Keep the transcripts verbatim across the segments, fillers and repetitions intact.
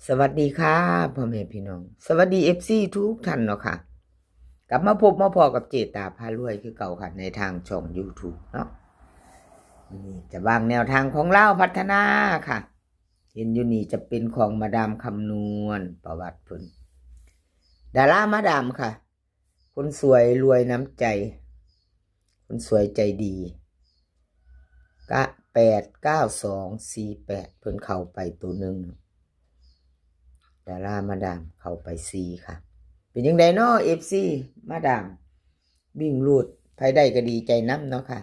สวัสดีค่ะ พ่อแม่พี่น้อง สวัสดี เอฟซี ทุกท่านเนาะค่ะ กลับมาพบมาพ้อกับเจตาพารวยคือเก่าค่ะ ในทางช่อง YouTube เนาะ นี่จะวางแนวทางของลาวพัฒนาค่ะ เห็นอยู่นี่จะเป็นของมาดามคำนวณประวัติเพิ่น ดารามาดามค่ะ คนสวยรวยน้ำใจ คนสวยใจดี กะ แปดเก้าสองสี่แปด เพิ่นเข้าไปตัวหนึ่ง ดารามาดามเข้าไปสี่ค่ะ เป็นจั่งใดเนาะ เอฟซี มาดาม วิ่งรูด ไผได้ก็ดีใจนำเนาะค่ะ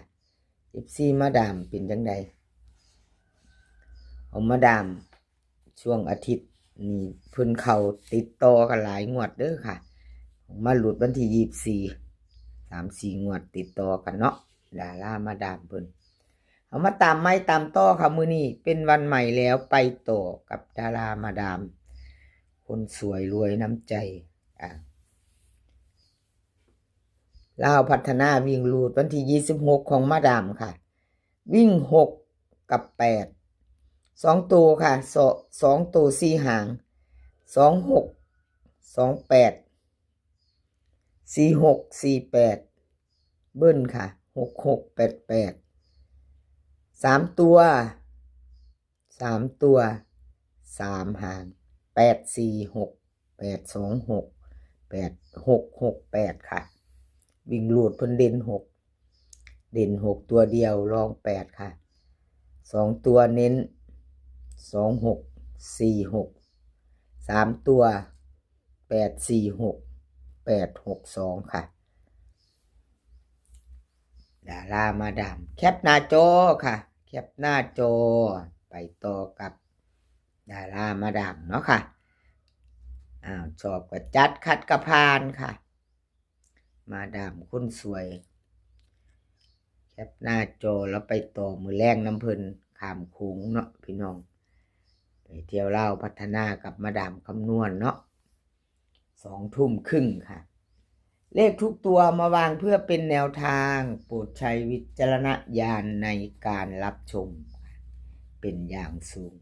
เอฟซี มาดามเป็นจั่งใด ของมาดาม ช่วงอาทิตย์นี้เพิ่นเข้าติดต่อกันหลายงวดเด้อค่ะ มาหลุดวันที่ยี่สิบสี่ สามสี่งวดติดต่อกันเนาะ ดารามาดามเพิ่น เอามาตามไม้ตามต่อค่ะ มื้อนี้เป็นวันใหม่แล้ว ไปต่อกับดารามาดาม คนสวยรวยน้ำใจ อ่ะ ลาวพัฒนาวิ่งรูดวันที่ยี่สิบหกของมาดามค่ะ วิ่งหกกับแปด สองตัวค่ะ ส- สองตัวสี่หาง สองหก สองแปด สี่หก สี่แปด เบิ้ลค่ะ หกหก แปดแปด สามตัว สามตัว สามหาง แปดสี่หก แปดสองหก แปดหกหกแปด ค่ะ วิ่งรูดเพิ่นเด่นหก เด่นหกตัวเดียว รองแปดค่ะ สองตัวเน้น สองหก สี่หก สามตัว แปดสี่หก แปดหกสอง ค่ะ ดารามาดาม แคปหน้าจอค่ะ แคปหน้าจอ ไปต่อกับดารามาดามเนาะค่ะ อ้าว ชอบก็จัด ขัดก็ผ่านค่ะ มาดามคนสวย แคปหน้าจอแล้วไปต่อมื้อแลงนำเพิ่น ข้ามโขงเนาะพี่น้อง ไปเที่ยวลาวพัฒนากับมาดามคำนวณเนาะ สองทุ่มครึ่งค่ะ เลขทุกตัวมาวางเพื่อเป็นแนวทาง โปรดใช้วิจารณญาณในการรับชม เป็นอย่างสูง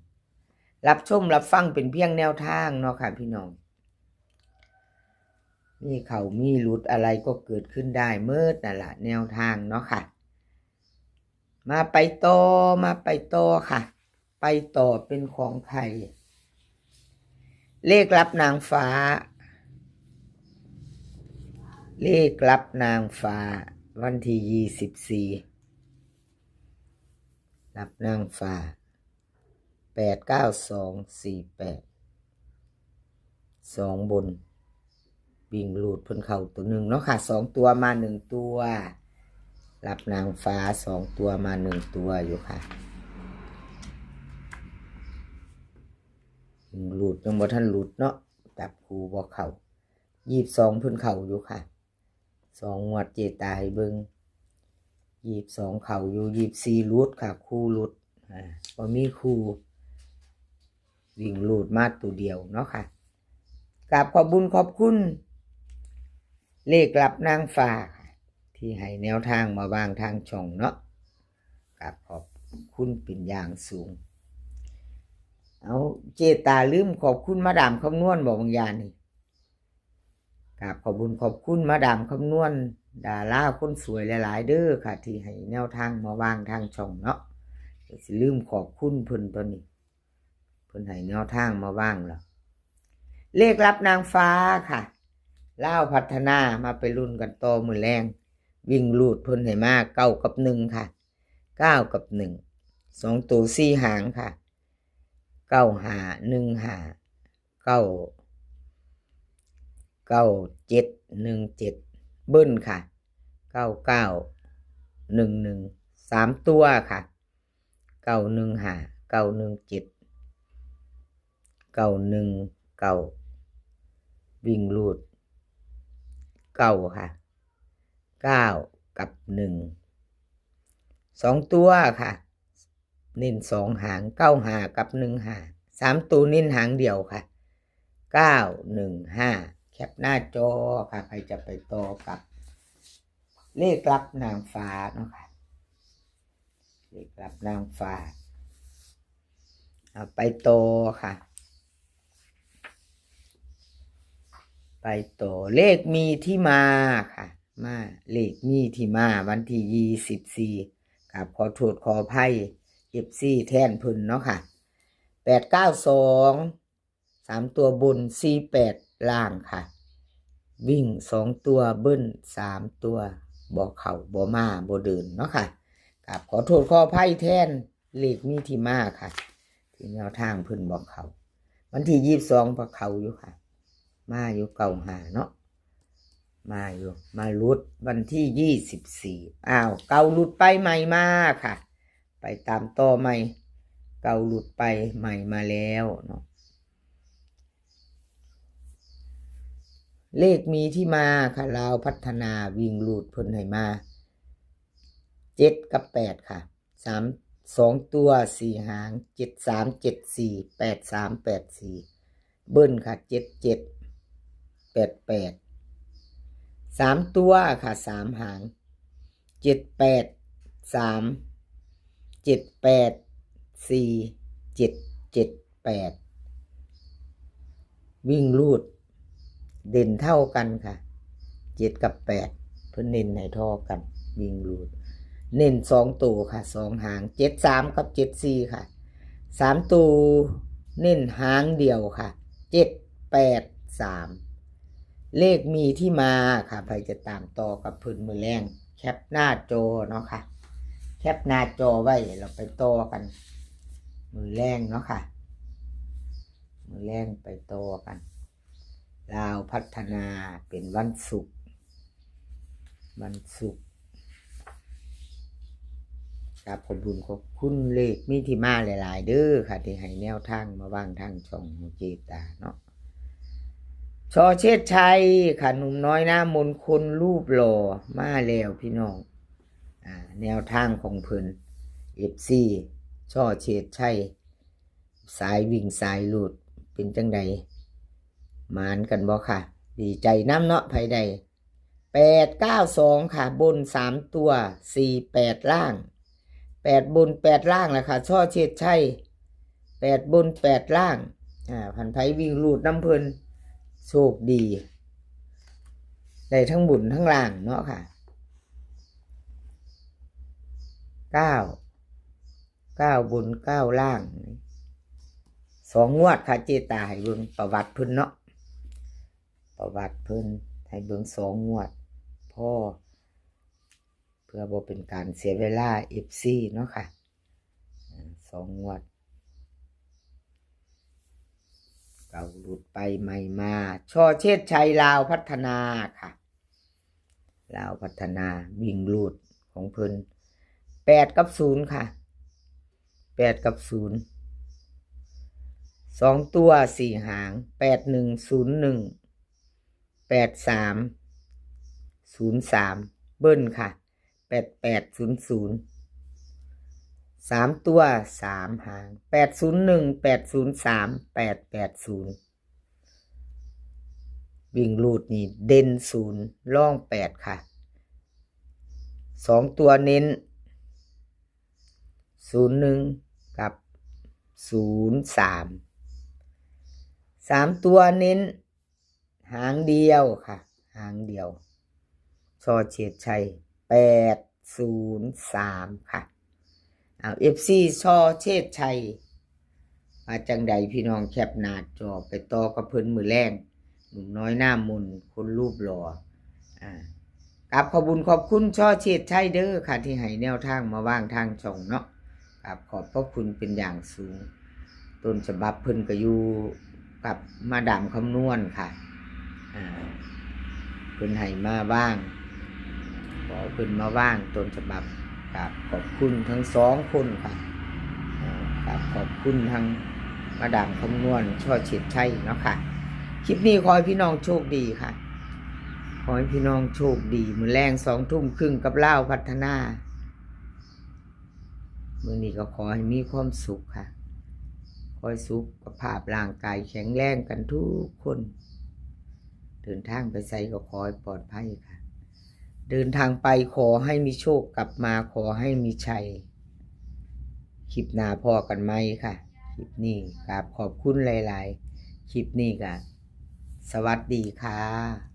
รับชมรับฟังเป็นเพียงแนวทางเนาะค่ะพี่น้อง มีเข้ามีหลุดอะไรก็เกิดขึ้นได้เมิดนั่นล่ะ แนวทางเนาะค่ะ มาไปต่อ มาไปต่อค่ะ ไปต่อเป็นของไทย เลขลับนางฟ้า เลขลับนางฟ้า วันที่ยี่สิบสี่ ลับนางฟ้า แปดเก้าสองสี่แปด สองบน วิ่งรูดเพิ่นเข้าตัวหนึ่งเนาะค่ะ สองตัวมาหนึ่งตัว ลับนางฟ้า สองตัวมาหนึ่งตัวอยู่ค่ะ วิ่งรูดยังบ่ทันหลุดเนาะ จับคู่บ่เข้า ยี่สิบสองเพิ่นเข้าอยู่ค่ะ สองงวดเจตาให้เบิ่ง ยี่สิบสองเข้าอยู่ ยี่สิบสี่หลุดค่ะ คู่หลุด อ่า บ่มีคู่ วิ่งรูดมาตัวเดียวเนาะค่ะ กราบขอบบุญขอบคุณ เลขลับนางฟ้าค่ะ ที่ให้แนวทางมาวางทางช่องเนาะ กราบขอบคุณเป็นอย่างสูง เอา เจตาลืมขอบคุณมาดามคำนวณบ่บางอย่างนี่ กราบขอบบุญขอบคุณมาดามคำนวณ ดาราคนสวยหลายๆเด้อค่ะ ที่ให้แนวทางมาวางทางช่องเนาะ ก็สิลืมขอบคุณเพิ่นตัวนี้ เพิ่นให้แนวทางมาวางแล้ว เลขลับนางฟ้าค่ะ ลาวพัฒนา มาไปลุ้นกันต่อมื้อแลง วิ่งรูดเพิ่นให้มาเก้ากับหนึ่งค่ะ เก้ากับหนึ่ง สองตัวสี่หางค่ะ เก้าห้า หนึ่งห้า เก้า เก้าเจ็ด หนึ่งเจ็ด เบิ้ลค่ะ เก้าเก้า หนึ่งหนึ่ง สามตัวค่ะ เก้าหนึ่งห้า เก้าหนึ่งเจ็ด เก้าหนึ่งเก้า วิ่งรูด เก้าค่ะ เก้ากับหนึ่ง สองตัวค่ะ เน้นสองหาง เก้าห้ากับหนึ่งห้า สามตัวเน้นหางเดียวค่ะ เก้าหนึ่งห้า แคปหน้าจอค่ะ ใครจะไปต่อกับ เลขลับนางฟ้าเนาะค่ะ เลขลับนางฟ้า เอาไปต่อค่ะ ไปต่อเลขมีที่มาค่ะ มาเลขมีที่มาวันที่ยี่สิบสี่ กับขอโทษขออภัย เอฟซี แทนเพิ่นเนาะค่ะ แปดเก้าสอง สามตัวบน สี่แปด ล่างค่ะ วิ่งสองตัวเบิ้ลสามตัว บ่เข้าบ่มาบ่เดินเนาะค่ะ กับขอโทษขออภัยแทนเลขมีที่มาค่ะ ที่แนวทางเพิ่นบ่เข้า วันที่ยี่สิบสองพอเข้าอยู่ค่ะ มาอยู่เก้าห้าเนาะ มาอยู่ มาหลุดวันที่ยี่สิบสี่ อ้าว เก้าหลุดไปใหม่มาค่ะ ไปตามต่อใหม่ เก้าหลุดไปใหม่มาแล้วเนาะ เลขมีที่มาค่ะ ลาวพัฒนาวิ่งหลุดเพิ่นให้มา เจ็ดกับแปดค่ะ สาม สองตัวสี่หาง เจ็ดสาม เจ็ดสี่ แปดสาม แปดสี่ เบิ้ลค่ะ เจ็ดเจ็ด แปดแปด สามตัวค่ะ สามหาง เจ็ดแปดสาม เจ็ดแปดสี่ เจ็ดเจ็ดแปด วิ่งหลุด เด่นเท่ากันค่ะ เจ็ดกับแปด เพิ่นเน้นให้เท่ากัน วิ่งหลุด เน้นสองตัวค่ะ สองหาง เจ็ดสาม กับ เจ็ดสี่ ค่ะ สามตัวเน้นหางเดียวค่ะ เจ็ดแปดสาม เลขมีที่มาค่ะ ใครจะตามต่อกับเพิ่นมื้อแลง แคปหน้าจอเนาะค่ะ แคปหน้าจอไว้ เราไปต่อกัน มื้อแลงเนาะค่ะ มื้อแลงไปต่อกัน ลาวพัฒนาเป็นวันศุกร์ วันศุกร์ ครับ ขอบคุณ ขอบคุณเลขมีที่มาหลายๆ เด้อค่ะ ที่ให้แนวทางมาวางทางช่องของเจตาเนาะ ชอเชษชัยค่ะ หนุ่มน้อยหน้ามนต์คนรูปหล่อมาแล้วพี่น้อง อ่า แนวทางของเพิ่น เอฟซี ชอเชษชัย สายวิ่งสายหลุด เป็นจังใด หมานกันบ่ค่ะ ดีใจนำเนาะ ไผได้ แปดเก้าสอง ค่ะ บนสามตัว สี่แปด ล่าง แปดบนแปดล่างแหละค่ะ ชอเชษชัย แปดบนแปดล่าง อ่า คันไผวิ่งหลุดนำเพิ่น โชคดี ได้ทั้งบนทั้งล่างเนาะค่ะ เก้า เก้าบนเก้าล่าง สองงวดค่ะ เจตาให้เบิ่งประวัติเพิ่นเนาะ ประวัติเพิ่นให้เบิ่งสองงวด พอ เพื่อบ่เป็นการเสียเวลา เอฟซี เนาะค่ะ อ่า สองงวด เก้าหลุดไปใหม่มา ชอเชษชัย ลาวพัฒนาค่ะ ลาวพัฒนาวิ่งหลุดของเพิ่น แปดกับศูนย์ค่ะ แปดกับศูนย์ สองตัวสี่หาง แปดหนึ่ง ศูนย์หนึ่ง แปดสาม ศูนย์สาม เบิ้ลค่ะ แปดแปดศูนย์ศูนย์ สามตัวสามหาง แปดศูนย์หนึ่ง แปดศูนย์สาม แปดแปดศูนย์ วิ่งหลุดนี่เด่นศูนย์ รองแปดค่ะ สองตัวเน้น ศูนย์หนึ่ง กับ ศูนย์สาม สามตัวเน้น หางเดียวค่ะ หางเดียว ชอเชษชัย แปดศูนย์สาม ค่ะ เอา เอฟซี ชอเชษชัย ว่าจังใดพี่น้อง แคปหน้าจอไปต่อกับเพิ่นมื้อแลง หนุ่มน้อยหน้ามนต์คนรูปหล่อ อ่า กราบขอบบุญขอบคุณชอเชษชัยเด้อค่ะ ที่ให้แนวทางมาวางทางช่องเนาะ กราบขอบพระคุณเป็นอย่างสูง ต้นฉบับเพิ่นก็อยู่กับมาดามคำนวณค่ะ อ่า เพิ่นให้มาวาง ขอเพิ่นมาวางต้นฉบับ กราบขอบคุณทั้งสองคนค่ะ อ่า กราบขอบคุณทั้งมาดามคำนวณ ชอเชษชัยเนาะค่ะ คลิปนี้ขอให้พี่น้องโชคดีค่ะ ขอให้พี่น้องโชคดี มื้อแลงสองทุ่มครึ่งกับลาวพัฒนา มื้อนี้ก็ขอให้มีความสุขค่ะ ขอให้สุขภาพร่างกายแข็งแรงกันทุกคน เดินทางไปไสก็ขอให้ปลอดภัยค่ะ เดินทางไปขอให้มีโชค กลับมาขอให้มีชัย คลิปหน้าพ้อกันใหม่ค่ะ คลิปนี้กราบขอบคุณหลายๆ คลิปนี้ก็ สวัสดีค่ะ